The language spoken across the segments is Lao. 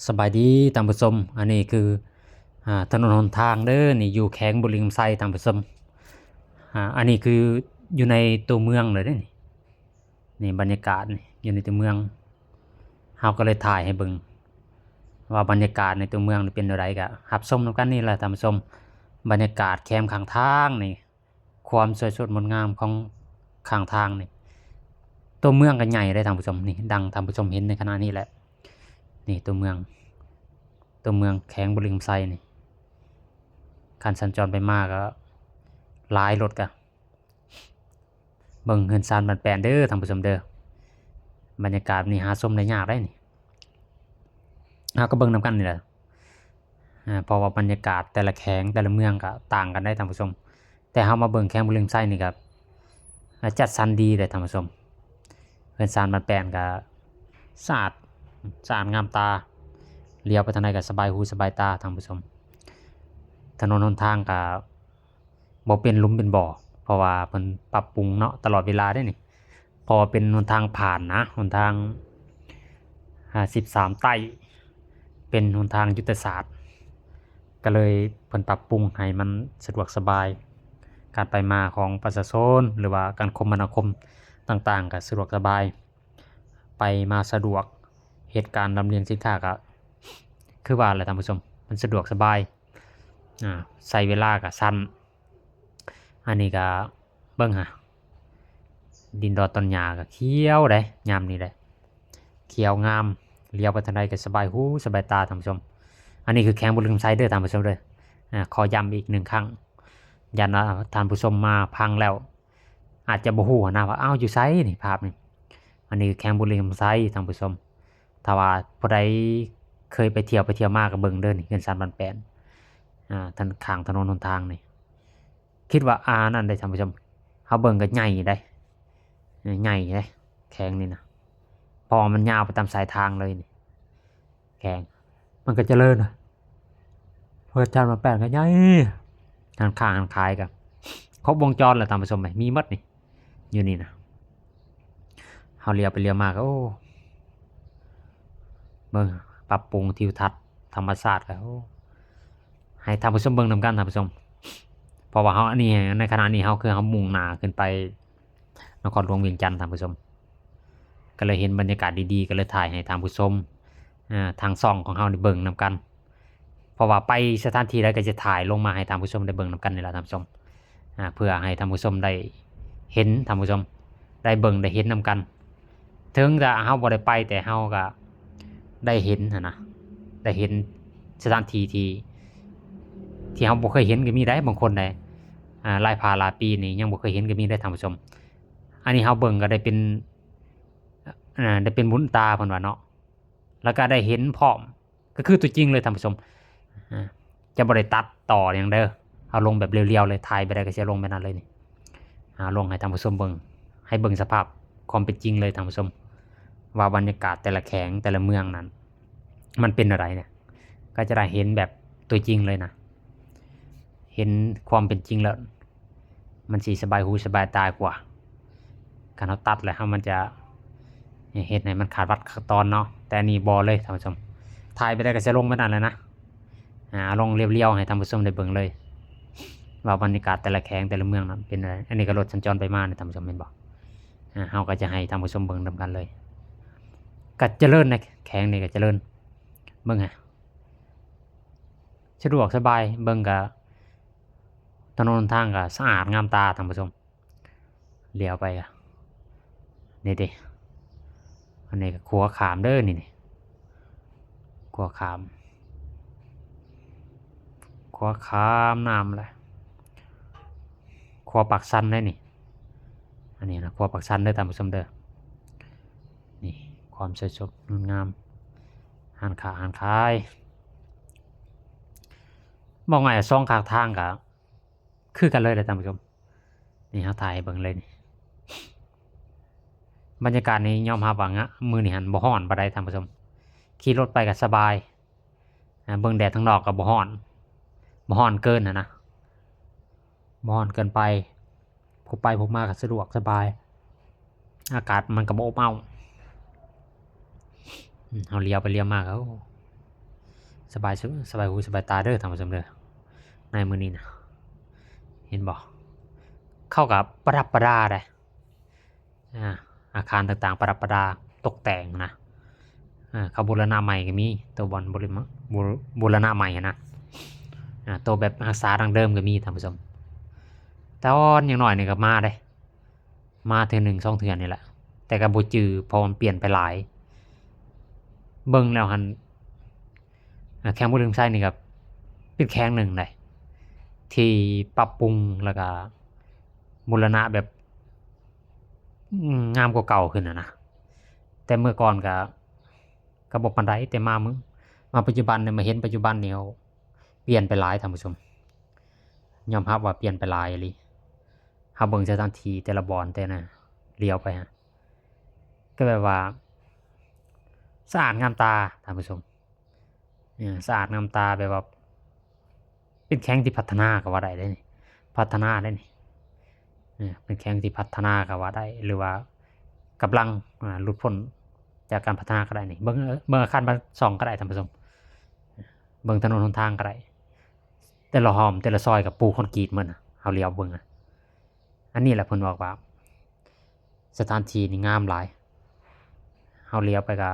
ສະບາຍດີທ່ານຜູ້ຊົມ, ອັນນີ້ຄື ອ່າ ຖະໜົນຫົນທາງເດີ, ນີ້ຢູ່ແຂວງບໍລິຄຳໄຊທ່ານຜູ້ຊົມ. ອ່າ ອັນນີ້ຄືຢູ່ໃນຕົວເມືອງເລີຍເດ້ນີ້, ນີ້ບັນຍາກາດນີ້ຢູ່ໃນຕົວເມືອງ. ເຮົາກໍເລີຍຖ່າຍໃຫ້ເບິ່ງວ່າບັນຍາກາດໃນຕົວເມືອງນີ້ເປັນແນວໃດ, ກໍຮັບຊົມນຳກັນນີ້ແຫຼະທ່ານຜູ້ຊົມ. ບັນຍາກາດແຄມຂ້າງທາງນີ້ ຄວາມສວຍສົດງົດງາມຂອງຂ້າງທາງນີ້. ຕົວເມືອງກໍໃຫຍ່ເດ້ທ່ານຜູ້ຊົມ, ນີ້ດັ່ງທ່ານຜູ້ຊົມເຫັນໃນຂະນະນີ້ແຫຼະ. ນີ້ຕົວເມືອງ, ຕົວເມືອງແຂວງບໍລິຄຳໄຊນີ້, ຄັນສັນຈອນໄປມາກໍຫຼາຍລົດກະ. ເບິ່ງເຮືອນຊານບ້ານແປນເດີທ່ານຜູ້ຊົມເດີ. ບັນຍາກາດນີ້ຫາຊົມໄດ້ຍາກໄດ໋ນີ້, ເຮົາກໍເບິ່ງນຳກັນນີ້ແຫຼະ. ອ່າ ເພາະວ່າບັນຍາກາດແຕ່ລະແຂວງແຕ່ລະເມືອງກໍຕ່າງກັນໄດ໋ທ່ານຜູ້ຊົມ, ແຕ່ເຮົາມາເບິ່ງແຂວງບໍລິຄຳໄຊນີ້ກໍ ອ່າ ຈັດສັນດີເດ້ທ່ານຜູ້ຊົມ. ເຮືອນຊານບ້ານແປນກໍສະອາດ, ສະອາດງາມຕາ, ຫຼຽວໄປທາງໃດກໍສະບາຍຫູສະບາຍຕາທ່ານຜູ້ຊົມ. ຖະໜົນຫົນທາງກໍບໍ່ເປັນຫຼຸມເປັນບໍ່ ເພາະວ່າເພິ່ນປັບປຸງເນາະ ຕະຫຼອດເວລາເດ້ນີ້. ເພາະວ່າເປັນຫົນທາງຜ່ານນະ, ຫົນທາງ ອ່າ ສິບສາມໃຕ້ ເປັນຫົນທາງຍຸດທະສາດ, ກໍເລີຍເພິ່ນປັບປຸງໃຫ້ມັນສະດວກສະບາຍ, ການໄປມາຂອງປະຊາຊົນ ຫຼືວ່າການຄົມມະນາຄົມຕ່າງໆກໍສະດວກສະບາຍ, ໄປມາສະດວກ, ເຮັດການລຳລຽງສິນຄ້າກໍຄືວ່າແຫຼະທ່ານຜູ້ຊົມ, ມັນສະດວກສະບາຍ, ອ່າ ໃຊ້ເວລາກໍສັ້ນ. ອັນນີ້ກໍເບິ່ງຫາ ດິນດອນຕອນຫຍ້າກໍຂຽວເດ້ ຍາມນີ້ເດ້, ຂຽວງາມ, ຫຼຽວໄປທາງໃດກໍສະບາຍຫູສະບາຍຕາທ່ານຜູ້ຊົມ. ອັນນີ້ຄືແຂວງບໍລິຄຳໄຊເດີທ່ານຜູ້ຊົມເດີ. ອ່າ ຂໍຢ້ຳອີກໜຶ່ງຄັ້ງ, ຢ້ານວ່າທ່ານຜູ້ຊົມມາຟັງແລ້ວອາດຈະບໍ່ຮູ້ຫັ້ນນະວ່າ ອ້າວ ຢູ່ໃສນີ້ ພາບນີ້. ອັນນີ້ຄືແຂວງບໍລິຄຳໄຊທ່ານຜູ້ຊົມ. ຖ້າວ່າຜູ້ໃດເຄີຍໄປທ່ຽວໄປທ່ຽວມາກໍເບິ່ງເດີນີ້ ເຮືອນຊານບ້ານແປນ, ອ່າ ທາງຂ້າງຖະໜົນຫົນທາງນີ້. ຄິດວ່າ ອ່າ ນັ້ນເດ້ທ່ານຜູ້ຊົມ, ເຮົາເບິ່ງກໍໃຫຍ່ເດ້, ໃຫຍ່ເດ້ແຂວງນີ້ນະ, ເພາະວ່າມັນຍາວໄປຕາມສາຍທາງເລີຍນີ້. ແຂວງມັນກໍຈະເລີນນະ, ເຮືອນຊານບ້ານແປນກໍໃຫຍ່, ຮ້ານຄ້າຮ້ານຂາຍກໍຄົບວົງຈອນແຫຼະທ່ານຜູ້ຊົມເອີຍ, ມີໝົດນີ້ ຢູ່ນີ້ນະ. ເຮົາຫຼຽວໄປຫຼຽວມາກໍ ໂອ້ ເບິ່ງ ປັບປຸງທິວທັດທຳມະຊາດກໍ ໂອ້ ໃຫ້ທ່ານຜູ້ຊົມເບິ່ງນຳກັນທ່ານຜູ້ຊົມ. ເພາະວ່າເຮົາ ອັນນີ້ ໃນຂະນະນີ້ເຮົາ ຄືເຮົາມຸ່ງໜ້າຂຶ້ນໄປນະຄອນຫຼວງວຽງຈັນທ່ານຜູ້ຊົມ, ກໍເລີຍເຫັນບັນຍາກາດດີໆ ກໍເລີຍຖ່າຍໃຫ້ທ່ານຜູ້ຊົມ ອ່າ ທາງຊ່ອງຂອງເຮົາໄດ້ເບິ່ງນຳກັນ. ເພາະວ່າໄປສະຖານທີ່ໃດກໍຈະຖ່າຍລົງມາໃຫ້ທ່ານຜູ້ຊົມໄດ້ເບິ່ງນຳກັນນີ້ລະທ່ານຜູ້ຊົມ, ອ່າ ເພື່ອໃຫ້ທ່ານຜູ້ຊົມໄດ້ເຫັນ, ທ່ານຜູ້ຊົມໄດ້ເບິ່ງໄດ້ເຫັນນຳກັນ. ເຖິງຈະເຮົາບໍ່ໄດ້ໄປ ແຕ່ເຮົາກໍໄດ້ເຫັນຫັ້ນນະ, ໄດ້ເຫັນສະຖານທີ່ທີ່ ທີ່ເຮົາບໍ່ເຄີຍເຫັນກໍມີໄດ໋, ບາງຄົນໄດ໋ ອ່າ ຫຼາຍພາຫຼາຍປີນີ້ຍັງບໍ່ເຄີຍເຫັນກໍມີໄດ໋ທ່ານຜູ້ຊົມ. ອັນນີ້ເຮົາເບິ່ງກໍໄດ້ເປັນ ອ່າ ໄດ້ເປັນບຸນຕາເພິ່ນວ່າເນາະ, ແລ້ວກໍໄດ້ເຫັນພ້ອມ ກໍຄືຕົວຈິງເລີຍທ່ານຜູ້ຊົມ. ອ່າ ຈະບໍ່ໄດ້ຕັດຕໍ່ຫຍັງເດີ, ເອົາລົງແບບລຽວໆເລີຍ, ຖ່າຍໄປໃດກໍຊິເອົາລົງແບບນັ້ນເລີຍນີ້. ເອົາລົງໃຫ້ທ່ານຜູ້ຊົມເບິ່ງ, ໃຫ້ເບິ່ງສະພາບຄວາມເປັນຈິງເລີຍທ່ານຜູ້ຊົມ, ວ່າບັນຍາກາດແຕ່ລະແຂວງແຕ່ລະເມືອງນັ້ນມັນເປັນແນວໃດເນຍ, ກໍຈະໄດ້ເຫັນແບບຕົວຈິງເລີຍນະ, ເຫັນຄວາມເປັນຈິງແລ້ວ ມັນຊິສະບາຍຫູສະບາຍຕາກວ່າ. ຄັນເຮົາຕັດແລ້ວ ເຮົາ ມັນຈະເຮັດໃຫ້ມັນຂາດວັດຂາດຕອນເນາະ, ແຕ່ອັນນີ້ບໍ່ເລີຍທ່ານຜູ້ຊົມ, ຖ່າຍໄປໄດ້ກໍຊິລົງໄປນັ້ນແຫຼະນະ. ອ່າ ລົງລຽວໆໃຫ້ທ່ານຜູ້ຊົມໄດ້ເບິ່ງເລີຍ ວ່າບັນຍາກາດແຕ່ລະແຂວງແຕ່ລະເມືອງນັ້ນເປັນແນວໃດ. ອັນນີ້ກໍລົດສັນຈອນໄປມານະທ່ານຜູ້ຊົມ ເຫັນບໍ່? ອ່າ ເຮົາກໍຈະໃຫ້ທ່ານຜູ້ຊົມເບິ່ງນຳກັນເລີຍ. ກໍຈະເລີນນະ, ແຂວງນີ້ກໍຈະເລີນ. ເບິ່ງຫາ ສະດວກສະບາຍ, ເບິ່ງກໍ ຖະໜົນຫົນທາງກໍສະອາດງາມຕາທ່ານຜູ້ຊົມ. ຫຼຽວໄປກໍ ນີ້ເດ້, ອັນນີ້ກໍຂົວຂ້າມເດີນີ້, ນີ້ ຂົວຂ້າມ, ຂົວຂ້າມນ້ຳແຫຼະ, ຂົວປາກຊັນເດ້ນີ້. ອັນນີ້ນະ ຂົວປາກຊັນເດີທ່ານຜູ້ຊົມເດີ. ນີ້ ຄວາມສວຍສົດງົດງາມ, ຮ້ານຄ້າຮ້ານຂາຍ. ເວົ້າງ່າຍ ສອງຂ້າງທາງກໍຄືກັນເລີຍແຫຼະທ່ານຜູ້ຊົມ. ນີ້ ເຮົາຖ່າຍໃຫ້ເບິ່ງເລີຍນີ້. ບັນຍາກາດນີ້ຍອມຮັບວ່າງະ ມື້ນີ້ຫັ້ນບໍ່ຮ້ອນປານໃດທ່ານຜູ້ຊົມ, ຂີ່ລົດໄປກໍສະບາຍ. ອ່າ ເບິ່ງແດດທາງນອກກໍບໍ່ຮ້ອນ, ບໍ່ຮ້ອນເກີນຫັ້ນນະ, ບໍ່ຮ້ອນເກີນໄປ. ຜູ້ໄປຜູ້ມາກໍສະດວກສະບາຍ, ອາກາດມັນກໍບໍ່ອົບອ້າວ. ອືມ ເຮົາຫຼຽວໄປຫຼຽວມາກໍ ໂອ້ ສະບາຍ ສະບາຍຫູສະບາຍຕາເດີທ່ານຜູ້ຊົມເດີ. ໃນມື້ນີ້ນະ ເຫັນບໍ່ ເຂົາກໍປະດັບປະດາໄດ໋ ອາ ອາຄານຕ່າງໆປະດັບປະດາຕົກແຕ່ງນະ. ອາ ເຂົາບູລະນະໃໝ່ກໍມີ ໂຕບ່ອນບູລະ ບູລະນະໃໝ່ຫັ້ນນະ. ອາ ໂຕແບບຮັກສາດັ້ງເດີມກໍມີທ່ານຜູ້ຊົມ. ແຕ່ອອນຢ່າງໜ້ອຍນີ້ກໍມາເດ້ ມາເທື່ອໜຶ່ງສອງເທື່ອນີ້ແຫຼະ ແຕ່ກໍບໍ່ຈື່ ເພາະມັນປ່ຽນໄປຫຼາຍ. ເບິ່ງແລ້ວຫັ້ນ ອາ ແຂວງບໍລິຄຳໄຊນີ້ກໍເປັນແຂວງໜຶ່ງໃດ໋ ທີ່ປັບປຸງ ແລ້ວກໍບູລະນະແບບ ອືມ ງາມກວ່າເກົ່າຂຶ້ນຫັ້ນນະ. ແຕ່ເມື່ອກ່ອນກໍ ກໍບໍ່ປານໃດ ແຕ່ມາ ມາປັດຈຸບັນນີ້ ມາເຫັນປັດຈຸບັນນີ້ ໂອ້ ປ່ຽນໄປຫຼາຍທ່ານຜູ້ຊົມ. ຍອມຮັບວ່າປ່ຽນໄປຫຼາຍອີ່ຫຼີ. ເຮົາເບິ່ງສະຖານທີ່ແຕ່ລະບ່ອນ ແຕ່ນະ ຫຼຽວໄປຫາ ກໍແບບວ່າສະອາດງາມຕາທ່ານຜູ້ຊົມ. ເອີ ສະອາດງາມຕາ ແບບວ່າເປັນແຂວງທີ່ພັດທະນາກໍວ່າໄດ້ເດ້ນີ້ ພັດທະນາເດ້ນີ້. ເອີ ເປັນແຂວງທີ່ພັດທະນາກໍວ່າໄດ້ ຫຼືວ່າກຳລັງ ອາ ຫຼຸດພົ້ນຈາກການພັດທະນາກໍໄດ້ນີ້. ເບິ່ງ ເບິ່ງອາຄານບ້ານຊ່ອງກໍໄດ້ທ່ານຜູ້ຊົມ ເບິ່ງຖະໜົນຫົນທາງກໍໄດ້ ແຕ່ລະຮ່ອມແຕ່ລະຊອຍກໍປູຄອນກຣີດໝົດນະ. ເຮົາຫຼຽວເບິ່ງນະ ອັນນີ້ແຫຼະເພິ່ນບອກວ່າ ສະຖານທີ່ນີ້ງາມຫຼາຍ. ເຮົາຫຼຽວໄປກໍ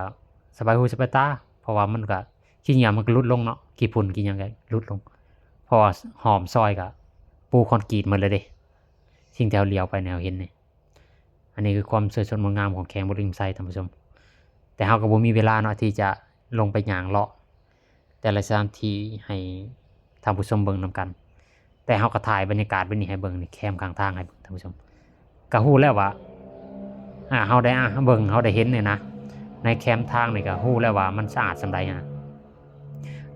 ສະບາຍຫູສະບາຍຕາ ເພາະວ່າມັນກໍ ຂີ້ເຫຍື້ອມັນກໍຫຼຸດລົງເນາະ ຂີ້ຝຸ່ນຂີ້ຫຍັງກໍຫຼຸດລົງ ເພາະວ່າຮ່ອມຊອຍກໍປູຄອນກຣີດໝົດແລ້ວເດ້. ສິ່ງທີ່ເຮົາຫຼຽວໄປນີ້ ເຮົາເຫັນນີ້ ອັນນີ້ຄືຄວາມສວຍສົດງົດງາມຂອງແຂວງບໍລິຄຳໄຊທ່ານຜູ້ຊົມ. ແຕ່ເຮົາກໍບໍ່ມີເວລາເນາະ ທີ່ຈະລົງໄປຍ່າງເລາະ ແຕ່ລະສະຖານທີ່ໃຫ້ທ່ານຜູ້ຊົມເບິ່ງນຳກັນ. ແຕ່ເຮົາກໍຖ່າຍບັນຍາກາດແບບນີ້ໃຫ້ເບິ່ງນີ້ ແຄມຂ້າງທາງໃຫ້ເບິ່ງທ່ານຜູ້ຊົມ ກໍຮູ້ແລ້ວວ່າ ອາ ເຮົາໄດ້ ອາ ເບິ່ງ ເຮົາໄດ້ເຫັນນີ້ນະ ໃນແຄມທາງນີ້ກໍຮູ້ແລ້ວວ່າມັນສະອາດສ່ຳໃດຫັ້ນນະ.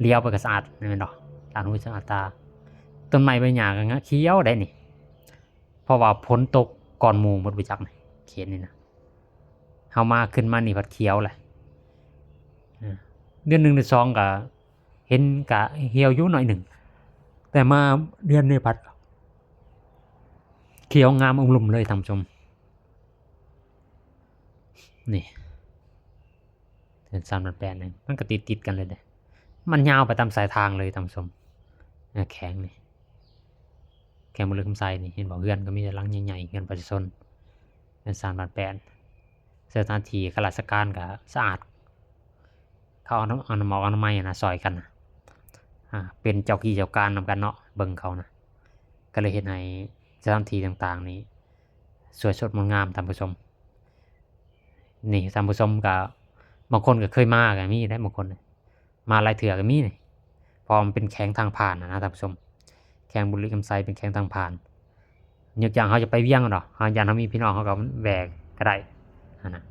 ຫຼຽວໄປກໍສະອາດ ແມ່ນບໍ່ ສະອາດຫູສະອາດຕາ. ຕົ້ນໄມ້ໃບຫຍ້າກໍຂຽວໄດ໋ນີ້ ເພາະວ່າຝົນຕົກກ່ອນໝູ່ໝົດ ບໍ່ຈັກນີ້ ເຂດນີ້ນະ. ເຮົາມາ ຂຶ້ນມານີ້ພັດຂຽວແຫຼະ. ເດືອນໜຶ່ງເດືອນສອງກໍເຫັນກະຫ່ຽວຢູ່ໜ້ອຍໜຶ່ງ ແຕ່ມາເດືອນນີ້ພັດຂຽວງາມອຶມລຸ່ມເລີຍທ່ານຜູ້ຊົມ. ນີ້ ເດືອນສາມເດືອນແປດນີ້ ມັນກໍຕິດໆກັນເລີຍເດ້ ມັນຍາວໄປຕາມສາຍທາງເລີຍທ່ານຜູ້ຊົມ. ແຂວງນີ້ ແຂວງບໍລິຄຳໄຊນີ້ ເຫັນບໍ່ ເຮືອນກໍມີແຕ່ຫຼັງໃຫຍ່ໆ ເຮືອນປະຊາຊົນ. ເດືອນສາມເດືອນແປດ ສະຖານທີ່ຂ້າລາຊະການກໍສະອາດ ເຂົາເອົາ ເອົານ້ຳ ເອົານ້ຳອອກອະນາໄມນະ ຊ່ອຍກັນນະ. ອາ ເປັນເຈົ້າກີ້ເຈົ້າການນຳກັນເນາະ ເບິ່ງເຂົານະ ກໍເລີຍເຮັດໃຫ້ສະຖານທີ່ຕ່າງໆນີ້ ສວຍສົດງົດງາມທ່ານຜູ້ຊົມ. ນີ້ທ່ານຜູ້ຊົມກໍ ບາງຄົນກໍເຄີຍມາກໍມີໄດ໋ ບາງຄົນ ມາຫຼາຍເທື່ອກໍມີນີ້ ເພາະວ່າມັນເປັນແຂວງທາງຜ່ານນະທ່ານຜູ້ຊົມ. ແຂວງບໍລິຄຳໄຊເປັນແຂວງທາງຜ່ານ. ຍົກຢ່າງເຮົາຈະໄປວຽງເນາະ ເຮົາຢ້ານເຮົາມີພີ່ນ້ອງ ເຮົາກໍແວະກໍໄດ້ຫັ້ນນະ.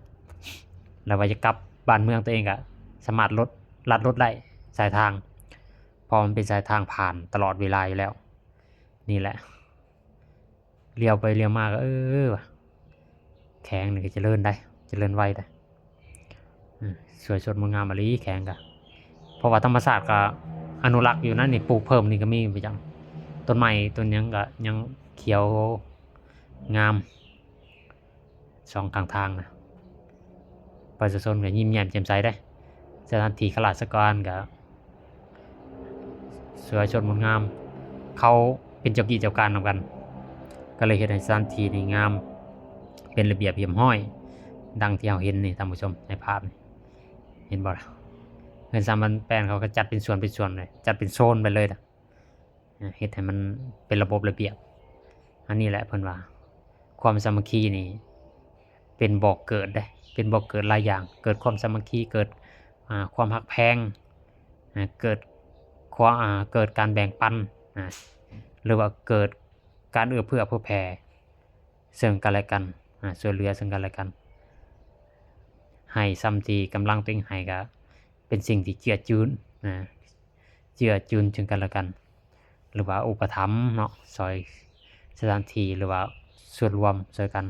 ແລ້ວວ່າຈະກັບບ້ານເມືອງຕົວເອງກໍສາມາດລົດ ລັດລົດໄດ້ສາຍທາງ ເພາະມັນເປັນສາຍທາງຜ່ານຕະຫຼອດເວລາຢູ່ແລ້ວ. ນີ້ແຫຼະ ຫຼຽວໄປຫຼຽວມາກໍ ເອີ ວ່າ ແຂວງນີ້ກໍຈະເລີນໄດ໋ ຈະເລີນໄວໄດ໋. ອືມ ສວຍສົດງົດງາມອີ່ຫຼີແຂວງກະ ເພາະວ່າທຳມະຊາດກະອະນຸລັກຢູ່ນະ. ນີ້ປູກເພີ່ມນີ້ກໍມີໄປຈັ່ງ ຕົ້ນໄມ້ຕົ້ນຫຍັງກະຍັງຂຽວງາມ ສອງຂ້າງທາງນະ. ປະຊາຊົນກໍຍິ້ມແຍ້ມແຈ່ມໃສເດ້ ສະຖານທີ່ຂ້າລາຊະການກໍ ສວຍສົດງົດງາມ ເຂົາເປັນເຈົ້າກີ້ເຈົ້າການນຳກັນ ກໍເລີຍເຮັດໃຫ້ສະຖານທີ່ນີ້ງາມ ເປັນລະບຽບຮຽບຮ້ອຍ ດັ່ງທີ່ເຮົາເຫັນນີ້ທ່ານຜູ້ຊົມ ໃນພາບນີ້ ເຫັນບໍ່ລະ? ເຮືອນສາມພັນແປດເຂົາກໍຈັດເປັນສ່ວນເປັນສ່ວນເລີຍ ຈັດເປັນໂຊນໄປເລີຍນະ ເຮັດໃຫ້ມັນເປັນລະບົບລະບຽບ. ອັນນີ້ແຫຼະເພິ່ນວ່າ ຄວາມສາມັກຄີນີ້ ເປັນບໍ່ເກີດເດ້ ເປັນບໍ່ເກີດຫຼາຍຢ່າງ ເກີດຄວາມສາມັກຄີ ເກີດ ອ່າ ຄວາມຮັກແພງ ອ່າ ເກີດຄວາມ ອ່າ ເກີດການແບ່ງປັນ ອ່າ ຫຼືວ່າເກີດການເອື້ອເຟື້ອເຜື່ອແຜ່ເຊິ່ງກັນແລະກັນ ອ່າ ຊ່ວຍເຫຼືອເຊິ່ງກັນແລະກັນ ໃຫ້ສ່ຳທີ່ກຳລັງຕົວເອງໃຫ້ ກະເປັນສິ່ງທີ່ເຈືອຈູນ ອ່າ ເຈືອຈູນເຊິ່ງກັນແລະກັນ ຫຼືວ່າອຸປະຖຳເນາະ ຊ່ອຍສະຖານທີ່ ຫຼືວ່າສ່ວນລວມຊ່ວຍກັນ.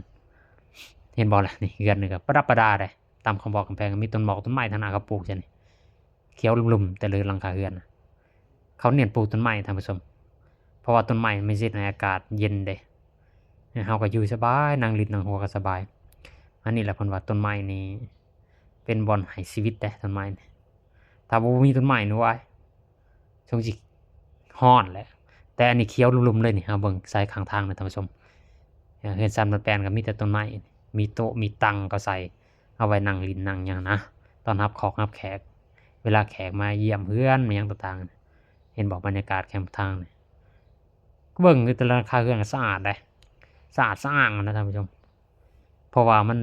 ເຫັນບໍ່ລະ ນີ້ເຮືອນນີ້ກໍປະດັບປະດາເດ້ ຕາມຄຳເວົ້າຄຳແພງ ມີຕົ້ນໝອກຕົ້ນໄມ້ທາງໜ້າເຂົາປູກຊັ້ນນີ້ ຂຽວລຸ່ມໆ ແຕ່ລະຫຼັງຄາເຮືອນນະ. ເຂົາເນັ້ນປູກຕົ້ນໄມ້ທ່ານຜູ້ຊົມ ເພາະວ່າຕົ້ນໄມ້ມັນຊິເຮັດໃຫ້ອາກາດເຢັນເດ້ ເຮົາກໍຢູ່ສະບາຍ ນັ່ງຫຼິ້ນນັ່ງຫົວກໍສະບາຍ. ອັນນີ້ແຫຼະເພິ່ນວ່າຕົ້ນໄມ້ນີ້ ເປັນບ່ອນໃຫ້ຊີວິດເດ້ ຕົ້ນໄມ້ນີ້ ຖ້າບໍ່ມີຕົ້ນໄມ້ນີ້ ໂອ້ຍ ຊ່ວງຊິຮ້ອນແຫຼະ ແຕ່ອັນນີ້ຂຽວລຸ່ມໆເລີຍນີ້. ເຮົາເບິ່ງຊາຍຂ້າງທາງນະທ່ານຜູ້ຊົມ ເຮືອນຊານບ້ານແປ້ນກໍມີແຕ່ຕົ້ນໄມ້ ມີໂຕະມີຕັ່ງກໍໃສ່ ເອົາໄວ້ນັ່ງຫຼິ້ນນັ່ງຫຍັງນະ ຕ້ອນຮັບຂອກຮັບແຂກ ເວລາແຂກມາຢ້ຽມເຮືອນມາຫຍັງຕ່າງໆ. ເຫັນບໍ່ ບັນຍາກາດແຄມທາງນີ້ ເບິ່ງຢູ່ແຕ່ລະຫຼັງຄາເຮືອນກໍສະອາດເດ້ ສະອາດສະອ້າງນະທ່ານຜູ້ຊົມ ເພາະວ່າມັນ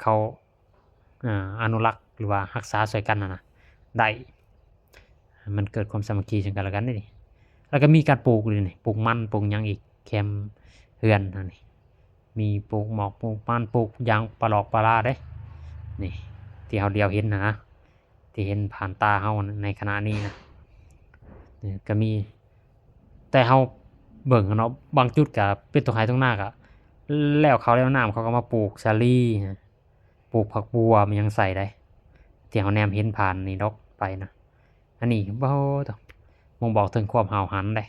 ເຂົາ ອາ ອະນຸລັກ ຫຼືວ່າຮັກສາຊ່ວຍກັນຫັ້ນນະ ໄດ້ ມັນເກີດຄວາມສາມັກຄີເຊິ່ງກັນແລະກັນເດ້ນີ້. ແລ້ວກໍມີການປູກຢູ່ນີ້ ປູກມັນ ປູກຫຍັງອີກ ແຄມເຮືອນຫັ້ນນີ້ ມີປູກໝອກ ປູກມັນ ປູກຢາງປະຫຼອກປະຫຼາເດ້ນີ້ ທີ່ເຮົາຫຼຽວເຫັນຫັ້ນນະ ທີ່ເຫັນຜ່ານຕາເຮົາໃນຂະນະນີ້ນະ ນີ້ກໍມີ. ແຕ່ເຮົາເບິ່ງເນາະ ບາງຈຸດກໍເປັນຕົງໄຮ່ຕົງນາ ກໍແລ້ວເຂົ້າແລ້ວນ້ຳ ເຂົາກໍມາປູກສາລີ ປູກຜັກບົ່ວ ມີຫຍັງໃສ່ໄດ້ ທີ່ເຮົາແນມເຫັນຜ່ານນີ້ດອກໄປນະ. ອັນນີ້ ໂອ້ໂຫ ບົ່ງບອກເຖິງຄວາມຫ້າວຫັນເດ້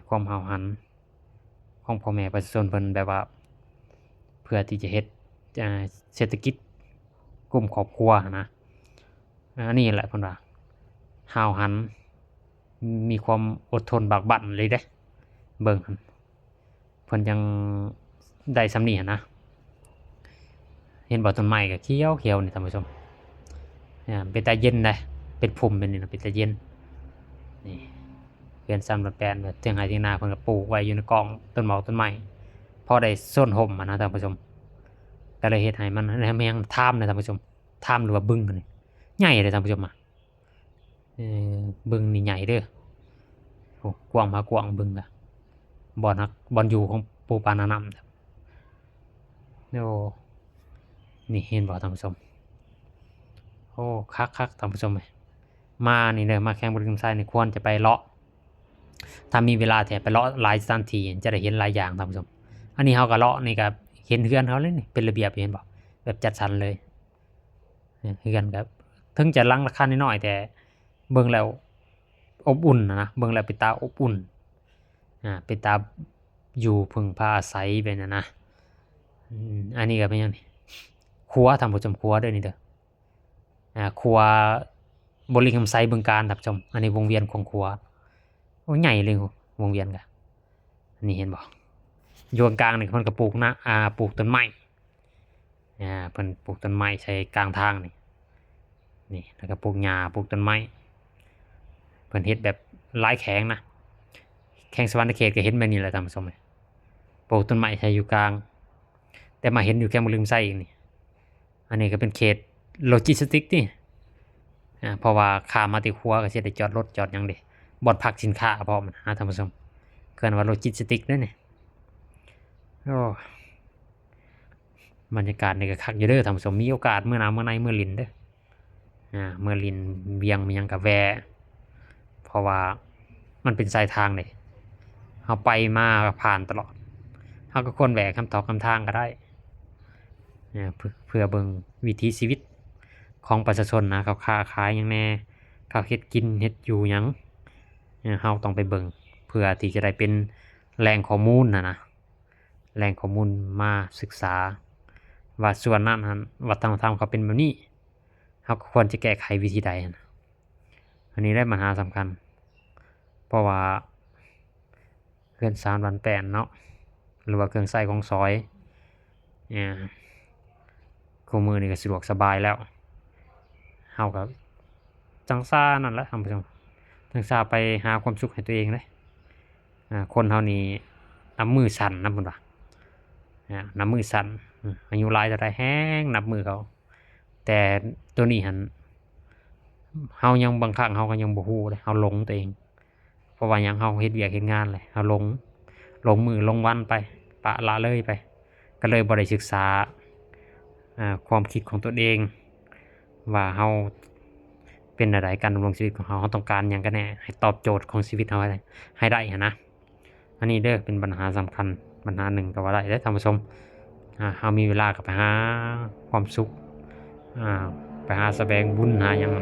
ຄວາມຫ້າວຫັນຂອງພໍ່ແມ່ປະຊາຊົນເພິ່ນ ແບບວ່າເພື່ອທີ່ຈະເຮັດ ເສດຖະກິດກຸ້ມຄອບຄົວຫັ້ນນະ. ອັນນີ້ແຫຼະເພິ່ນວ່າຫ້າວຫັນ ມີຄວາມອົດທົນບາກບັ້ນເລີຍເດ້ ເບິ່ງຫັ້ນ ເພິ່ນຍັງໄດ້ສ່ຳນີ້ຫັ້ນນະ. ເຫັນບໍ່ ຕົ້ນໄມ້ກໍຂຽວໆນີ້ທ່ານຜູ້ຊົມ ເປັນຕາເຢັນເດ້ ເປັນພຸ່ມແບບນີ້ນະ ເປັນຕາເຢັນ. ນີ້ເຮືອນຊານບ້ານແປ້ນ ເຖິງໄຮ່ເຖິງນາ ເພິ່ນກໍປູກໄວ້ຢູ່ໃນກ້ອງຕົ້ນໝອກຕົ້ນໄມ້ ພໍໄດ້ໂຊນຮົ່ມຫັ້ນນະທ່ານຜູ້ຊົມ ກໍເລີຍເຮັດໃຫ້ມັນ ແຮງທາມນະທ່ານຜູ້ຊົມ ທາມ ຫຼືວ່າບຶງນີ້ ໃຫຍ່ເດ້ທ່ານຜູ້ຊົມ ອາ ບຶງນີ້ໃຫຍ່ເດີ ໂອ້ ກວ້າງພາກວ້າງບຶງນະ ບ່ອນຮັກ ບ່ອນຢູ່ຂອງປູປານານ້ຳ. ໂອ້ ນີ້ເຫັນບໍ່ທ່ານຜູ້ຊົມ ໂອ້ ຄັກໆ ທ່ານຜູ້ຊົມເອີຍ ມານີ້ເດີ ມາແຂວງບໍລິຄຳໄຊນີ້ ຄວນຈະໄປເລາະ ຖ້າມີເວລາແທ້ໄປເລາະຫຼາຍສະຖານທີ່ ຈະໄດ້ເຫັນຫຼາຍຢ່າງທ່ານຜູ້ຊົມ. ອັນນີ້ເຮົາກໍເລາະນີ້ກໍເຫັນເຮືອນເຂົາເລີຍນີ້ ເປັນລະບຽບຢູ່ ເຫັນບໍ່ ແບບຈັດສັນເລີຍ. ເຮືອນກໍເຖິງຈະຫຼັງລາຄານ້ອຍໆ ແຕ່ເບິ່ງແລ້ວອົບອຸ່ນນະ ເບິ່ງແລ້ວເປັນຕາອົບອຸ່ນ ອາ ເປັນຕາຢູ່ເພິ່ງພາອາໄສແບບນັ້ນນະ. ອາ ອັນນີ້ກໍແມ່ນຫຍັງນີ້ ຂົວ ທ່ານຜູ້ຊົມ ຂົວເດີນີ້ເດີ ອາ ຂົວບໍລິຄຳໄຊ ບຶງການ ທ່ານຜູ້ຊົມ. ອັນນີ້ວົງວຽນຂອງຂົວ ໂອ້ ໃຫຍ່ເລີຍວົງວຽນກະ. ອັນນີ້ເຫັນບໍ່ ຢູ່ກາງໆນີ້ເພິ່ນກໍປູກນະ ອາ ປູກຕົ້ນໄມ້ ອາ ເພິ່ນປູກຕົ້ນໄມ້ໃສ່ກາງທາງນີ້ ນີ້ ແລ້ວກໍປູກຫຍ້າ ປູກຕົ້ນໄມ້ ເພິ່ນເຮັດແບບຫຼາຍແຂວງນະ. ແຂວງສະຫວັນນະເຂດກໍເຫັນແບບນີ້ແຫຼະທ່ານຜູ້ຊົມ ປູກຕົ້ນໄມ້ໃສ່ຢູ່ກາງ ແຕ່ມາເຫັນຢູ່ແຂວງບໍລິຄຳໄຊອີກນີ້. ອັນນີ້ກໍເປັນເຂດໂລຈິສຕິກຕິ ອາ ເພາະວ່າຂ້າມມາແຕ່ຂົວກໍຊິໄດ້ຈອດລົດຈອດຫຍັງເດ້ ບ່ອນພັກສິນຄ້າພ້ອມນະທ່ານຜູ້ຊົມ ເອີ້ນວ່າໂລຈິສຕິກເດ້ນີ້. ໂອ້ ບັນຍາກາດນີ້ກໍຄັກຢູ່ເດີທ່ານຜູ້ຊົມ ມີໂອກາດມື້ໜ້າເມືອໃນເມືອຫຼິ້ນເດີ ອາ ເມືອຫຼິ້ນວຽງ ມີຫຍັງກໍແວ່ ເພາະວ່າມັນເປັນສາຍທາງເດ້ ເຮົາໄປມາກໍຜ່ານຕະຫຼອດ ເຮົາກໍຄວນແວ່ຄຳຕອກຄຳທາງກໍໄດ້ ເພື່ອ ເພື່ອເບິ່ງວິຖີຊີວິດຂອງປະຊາຊົນນະ ເຂົາຄ້າຂາຍຫຍັງແດ່ ເຂົາເຮັດກິນເຮັດຢູ່ຫຍັງ ເຮົາຕ້ອງໄປເບິ່ງ ເພື່ອທີ່ຈະໄດ້ເປັນແຫຼ່ງຂໍ້ມູນຫັ້ນນະ ແຫຼ່ງຂໍ້ມູນມາສຶກສາວ່າສ່ວນນັ້ນຫັ້ນ ວັດທະນະທຳເຂົາເປັນແບບນີ້ ເຮົາກໍຄວນຈະແກ້ໄຂວິທີໃດຫັ້ນນະ. ອັນນີ້ແຫຼະບັນຫາສຳຄັນ ເພາະວ່າເຮືອນຊານບ້ານແປ້ນເນາະ ຫຼືວ່າເຄື່ອງໃຊ້ຂອງສອຍ ອາ ຄູ່ມື້ນີ້ກໍສະດວກສະບາຍແລ້ວ ເຮົາກໍຈັ່ງຊານັ້ນແຫຼະທ່ານຜູ້ຊົມ ຈັ່ງຊາໄປຫາຄວາມສຸກໃຫ້ຕົວເອງເດ້. ອາ ຄົນເຮົານີ້ນັບມື້ສັ້ນນະ ເພິ່ນວ່າ ອາ ນັບມື້ສັ້ນ ອາ ອາຍຸຫຼາຍເທົ່າໃດແຮ່ງນັບມື້ເຂົາ ແຕ່ໂຕນີ້ຫັ້ນ ເຮົາຍັງ ບາງຄັ້ງເຮົາກໍຍັງບໍ່ຮູ້ເດ້ ເຮົາຫຼົງຕົວເອງ ເພາະວ່າຫຍັງ ເຮົາເຮັດວຽກເຮັດງານແຫຼະ ເຮົາຫຼົງ ຫຼົງມື້ຫຼົງວັນໄປ ປະລະເລີຍໄປ ກໍເລີຍບໍ່ໄດ້ສຶກສາ ອາ ຄວາມຄິດຂອງຕົນເອງ ວ່າເຮົາເປັນແນວໃດ ການດຳລົງຊີວິດຂອງເຮົາ ເຮົາຕ້ອງການຫຍັງກັນແນ່ ໃຫ້ຕອບໂຈດຂອງຊີວິດເຮົາໃຫ້ໄດ້ ໃຫ້ໄດ້ຫັ້ນນະ. ອັນນີ້ເດີ ເປັນບັນຫາສຳຄັນບັນຫາໜຶ່ງກໍວ່າໄດ້ເດີທ່ານຜູ້ຊົມ ອາ ເຮົາມີເວລາກໍໄປຫາຄວາມສຸກ ອາ ໄປຫາສະແຫວງບຸນຫາຫຍັງນະ.